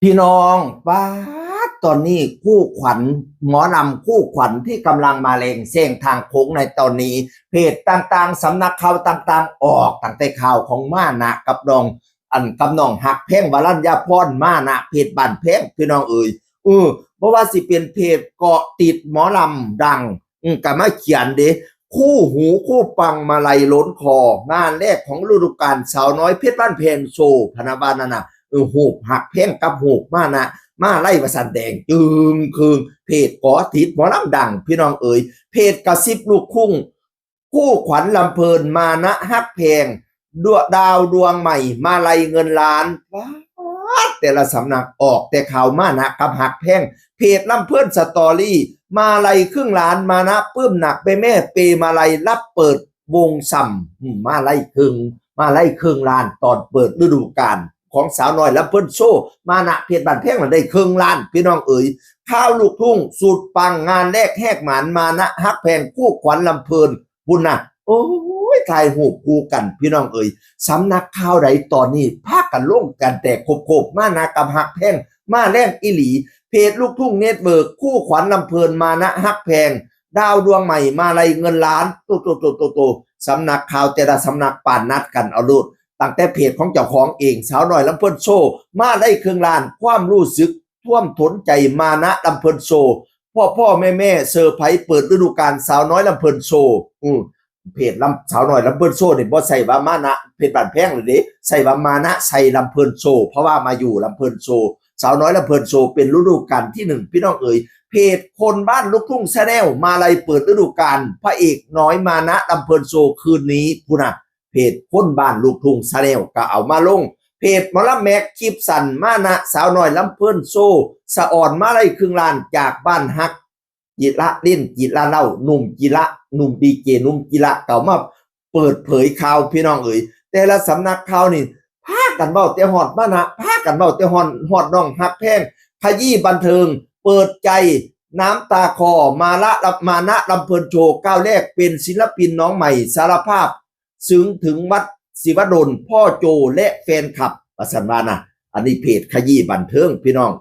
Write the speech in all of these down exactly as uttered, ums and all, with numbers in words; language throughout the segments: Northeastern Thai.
พี่น้อง ป๊าด ตอนนี้คู่ขวัญ หมอลำคู่ขวัญที่กำลังมาแรงแซงทางโค้งในตอนนี้ เพจต่างๆ สำนักข่าวต่างๆ ออกตั้งแต่ข่าวของมานะกับน้อง อันกับน้องฮักแพง วรัญญาพร มานะเพชรบ้านแพง พี่น้องเอ๋ย เออ บ่ว่าสิเป็นเพจเกาะติดหมอลำดัง อืม ก็มาเขียนเด้ คู่หูคู่ปังมาลัยล้นคอ งานแรกของฤดูกาล สาวน้อยเพชรบ้านแพงโชว์ พะนะว่านั่นน่ะ เออ ฮูบฮักแพงกับฮูบมานะ มาลัยว่าซั่น แดงจึ่งครึ่ง เพจเกาะติดหมอลำดัง พี่น้องเอ๋ย เพจกระซิบลูกทุ่ง คู่ขวัญลำเพลิน มานะฮักแพง ดว- ดาวดวงใหม่ มาลัยเงินล้าน ป๊าด แต่ละสำนักออกแต่ข่าวมานะกับฮักแพง เพจลำเพลินสตอรี่ มาลัยครึ่งล้าน มานะปลื้มหนัก แม่แม่เปมาลัยรับเปิดวงส่ำ อืม มาลัยครึ่ง มาลัยครึ่งล้าน ตอนเปิดฤดูกาลของสาวน้อยลำเพลินโชว์ มานะเพชรบ้านแพงน่ะได้ครึ่งล้าน พี่น้องเอ๋ย ข่าวลูกทุ่งสุดปัง งานแรกแหกหมาน มานะฮักแพง คู่ขวัญลำเพลิน พุ้นน่ะ โอ้ย ถ่ายฮูบคู่กัน พี่น้องเอ๋ย สำนักข่าวใดตอนนี้พากันลงกันแต่โคบๆ มานะกับฮักแพง มาแรงอีหลี เพจลูกทุ่งเน็ตเวิร์ก คู่ขวัญลำเพลิน มานะฮักแพง ดาวดวงใหม่ มาลัยเงินล้าน โตโตโตโตโต สำนักข่าวแต่ละสำนักปานนัดกันเอาโลด ตั้งแต่เพจของเจ้าของเอง สาวน้อยลำเพลินโชว์ มาลัยครึ่งล้าน ความรู้สึกท่วมท้นใจ มานะลำเพลินโชว์ พ่อพ่อแม่แม่เซอร์ไพรส์เปิดฤดูกาล สาวน้อยลำเพลินโชว์ อืม เพจลำ สาวน้อยลำเพลินโชว์นี่ บ่ใช่ว่ามานะเพชรบ้านแพงเลยเด้ ใช่ว่ามานะใส่ลำเพลินโชว์ เพราะว่ามาอยู่ลำเพลินโชว์ สาวน้อยลำเพลินโชว์เป็นฤดูกาลที่หนึ่ง พี่น้องเอ๋ย เพจคนบ้านลูกทุ่งแชนแนล มาลัยเปิดฤดูกาล พระเอกน้อยมานะลำเพลินโชว์คืนนี้ พุ้นน่ะ เพจคนบ้านลูกทุ่งแชนแนลก็เอามาลง เพจหมอลำแม็กคลิปสั้น มานะสาวน้อยลำเพลินโชว์ สะออนมาลัยครึ่งล้านจากบ้านฮัก จิระ เล่นจิระเล่า หนุ่มจิระ หนุ่มดีเจ หนุ่มจิระ ก็เอามาเปิดเผยข่าว พี่น้องเอ๋ย แต่ละสำนักข่าวนี่ พากันเว้าแต่ฮอดมานะ พากันเว้าแต่ฮอด ฮอดน้องฮักแพง ขยี้บันเทิง เปิดใจน้ำตาคลอ มาละ มานะลำเพลินโชว์ ก้าวแรกเป็นศิลปินน้องใหม่ สารภาพ ซึ้งถึงวัดศิวดล พ่อโจและแฟนคลับ ว่าซั่นว่านะ อันนี้เพจขยี้บันเทิง พี่น้อง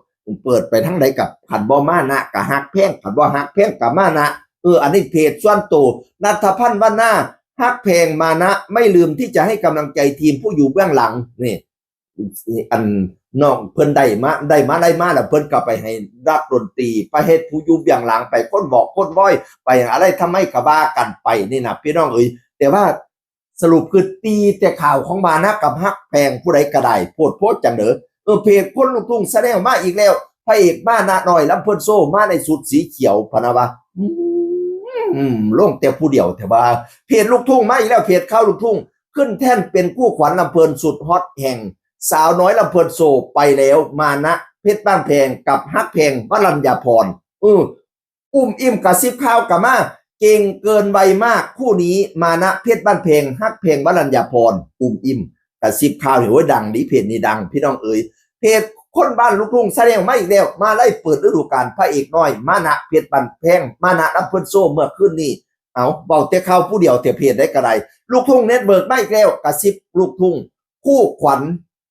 เปิดไปทางใดกับ คันบ่มานะก็ฮักแพง คันบ่ฮักแพงก็มานะ เออ อันนี้เพจส่วนตัว ณัฐพันธ์ วรรณา ฮักแพง มานะ ไม่ลืมที่จะให้กำลังใจทีมผู้อยู่เบื้องหลัง นี่ อันน้องเพิ่นได้มา ได้มาลัยมาแล้ว เพิ่นก็ไปให้นักดนตรี ไปเฮ็ดผู้อยู่เบื้องหลัง ไปคนบอกคนวอย ไปอะไรทำไมก็ว่ากันไปนี่นะ พี่น้องเอ๋ย แต่ว่าสรุปคือตีแต่ข่าวของมานะกับฮักแพง ผู้ใดก็ได้ โพดโพดจังเด้อ เออ เพจคนลูกทุ่งแชนแนลมาอีกแล้ว พระเอกมานะน้อยลำเพลินโชว์ มาในชุดสีเขียว พะนะว่า อืม ลงแต่ผู้เดียว แต่ว่า เพจลูกทุ่งมาอีกแล้ว เพจข่าวลูกทุ่ง ขึ้นแท่นเป็นคู่ขวัญลำเพลินสุดฮอตแห่ง สาวน้อยลำเพลินโชว์ไปแล้ว มานะเพชรบ้านแพงกับฮักแพง วรัญญาพร เออ อุ้มอิ่มกระซิบข่าวกลับมา เก่งเกินวัยมากคู่นี้ มานะเพชรบ้านแพง ฮักแพง วรัญญาพร อุ้มอิ่มกระซิบข่าว เห็นว่าดังดี เพจนี้ดัง พี่น้องเอ๋ย เพจคนบ้านลูกทุ่งแชนแนลมาอีกแล้ว มาลัยเปิดฤดูกาล พระเอกน้อย มานะเพชรบ้านแพง มานะลำเพลินโชว์เมื่อคืนนี้ เอา เว้าแต่ข่าวผู้เดียว แต่เพจใดก็ได้ ลูกทุ่งเน็ตเวิร์กมาอีกแล้ว กระซิบลูกทุ่ง คู่ขวัญ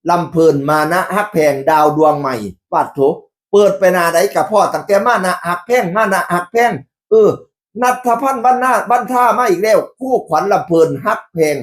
ลำเพลิน มานะฮักแพง ดาวดวงใหม่ ปาดโถ เปิดไปหน้าใดก็พ้อตั้งแต่มานะฮักแพง มานะฮักแพง เออ ณัฐพันธ์ วรรณา วรรณามาอีกแล้ว คู่ขวัญลำเพลิน ฮักแพง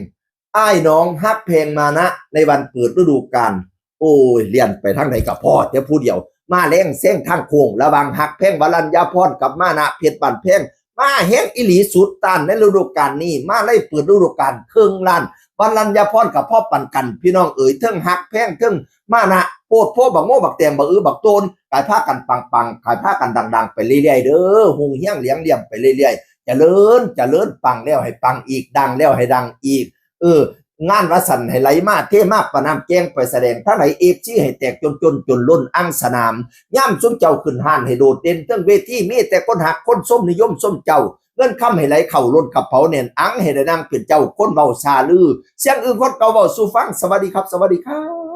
อ้ายน้องฮักแพง มานะ ในวันเปิดฤดูกาล โอ้ย เลียนไปทางใดก็พ้อแต่ผู้เดียว มาแรงแซงทางโค้ง ระหว่างฮักแพง วรัญญาพร กับมานะเพชรบ้านแพง มาแฮงอีหลี สุดต้านในฤดูกาลนี้ มาลัยเปิดฤดูกาลครึ่งล้าน วรัญญาพรก็พอปานกัน พี่น้องเอ๋ย เทิงฮักแพง เทิงมานะ โพดโพบักโมบักแตง บักอื้อบักโตน ขายพากันปังๆ ขายพากันดังๆ ไปเรื่อยๆ เด้อ ฮุงเฮียงเหลียงเหลี่ยมไปเรื่อยๆ เจริญ เจริญ ปังแล้วให้ปังอีก ดังแล้วให้ดังอีก เออ งานว่าซั่น ให้ไหลมาเทมา ประน้ำแกงไปแสดง ทั้งไหล เอฟซี ให้แตกจนจนจนล้นอังสนาม ย่ำซุมเจ้าขึ้นฮ้านให้โดดเด่น เทิงเวทีมีแต่คนฮักคนชม นิยมชมเจ้า เงินคำให้ไหลเข้าล้นกระเป๋าแน่นอัง ให้ได้นั่งเป็นเจ้าคนเว้าซาลือ เสียงอื่นคนเก่าเว้าสู่ฟัง สวัสดีครับ สวัสดีครับ